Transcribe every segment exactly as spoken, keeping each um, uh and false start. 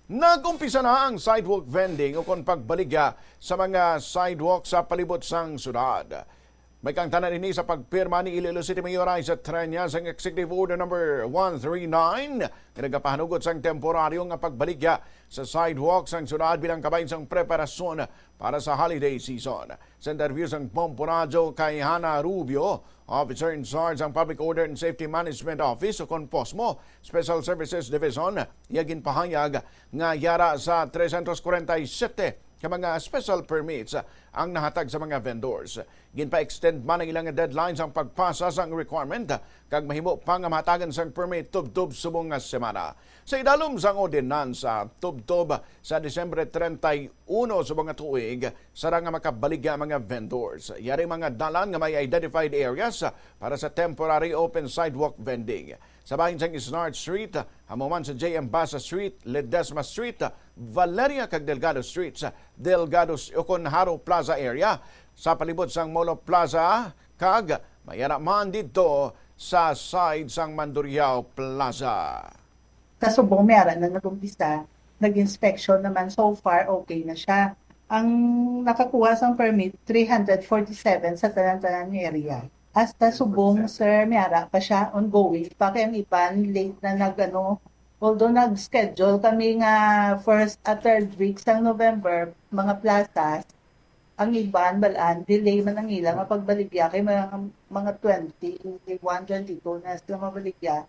Nag-umpisa na ang sidewalk vending ukon pagbaligya sa mga sidewalk sa palibot sang syudad. May kaangtanan ini sa pagpirma ni Iloilo City Mayor Isa Treña sang Executive Order Number one three nine nga nagapahanugot sang temporaryo nga pagbaligya sa sidewalk sang syudad bilang kabahin sang preparasyon para sa holiday season. Sa interview sang Bombo Radyo kay Hana Rubio, Officer in Charge sang Public Order and Safety Management Office o kon POSMO, Special Services Division, iya ginpahayag nga yara sa trescientos kwarenta y siete ka mga special permits ang nahatag sa mga vendors. Ginpa-extend man ang ilang deadline sang pagpasa sang requirement kag mahimo pa nga mahatagan sang permit tubtob subong nga semana. Sa idalom sang ordinansa, tubtob sa Disyembre treinta y uno subong nga tuig, sara nga makabaligya ang mga vendors. Yari mga dalan nga may identified areas para sa temporary open sidewalk vending. Sa bahin sang Isnard Street, amo man sa J M Basa Street, Ledesma Street, Valeria kag Delgado Streets, Delgado s-, ukon Haro Plaza area, sa palibot sang Molo Plaza, kag mayara man didto sa side sang Mandurriao Plaza. Sa Subong, may ara na nag-umpisa, nag-inspection naman, so far okay na siya. Ang nakakuha sang permit, three hundred forty-seven sa tanan-tanan nga area. Hasta Subong, sir, may ara pa siya, ongoing pa, kay ang iban late na nag-ano, although nag-schedule kami nga first at third week sang November, mga plazas, ang iban, balaan, delay man ang ila nga pagbaligya kay mga, mga twenty-one, twenty-two na sila mabaligya.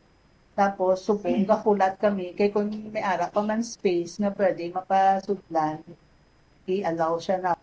Tapos, Subong, gahulat kami kay kung may ara pa man space nga pwede mapasudlan, i-allow siya na.